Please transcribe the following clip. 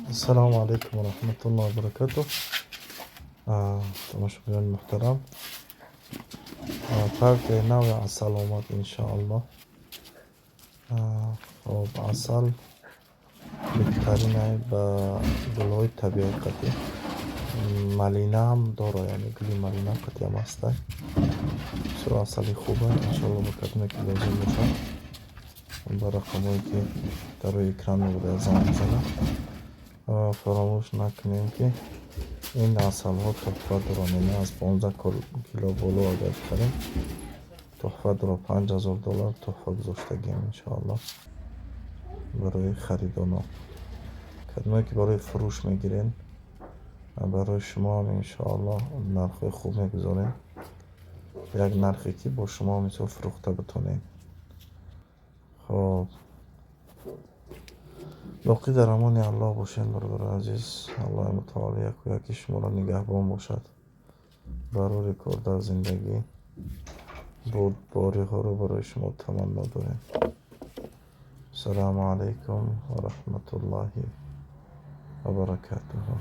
Ассалому алайкум ва раҳматуллоҳи ва баракатуҳ. Тамошобинони муҳтарам, партияи нави асал омад, иншоаллоҳ. Хоб, асал беҳтаринай, ба гулҳои табиӣ қатӣ, малинаам дора, яъне гули малина қатиам ҳастай. Бисёр асали хуба. Иншоаллоҳ, ба кадоме ки лозим бошад, ба рақамҳое, ки дар рӯи экран мебудаят, занг бизанад. Фаромӯш накунем, ки ин асалҳо тӯҳфа доранд, яъне аз 15 кило боло агар бихарем, тӯҳфа дорад. 5000 доллар тӯҳфа гузоштагием, иншоаллоҳ, барои харидонон. Кадомое ки барои фурӯш мегирен, барои шумоам, иншоаллоҳ, нархҳои хуб мегузорем, як нархе, ки бо шумо мисол фурӯхта битонед. Хоб, боқӣ дар амони Аллоҳ бошед, бародарони азиз. Аллоҳи мутаол яку яки шуморо нигаҳбон бошад. Барори кор дар зиндагӣ, бурдбориҳоро барои шумо таманно дорем. Ассалому алайкум ва раҳматуллоҳи ва баракатуҳу.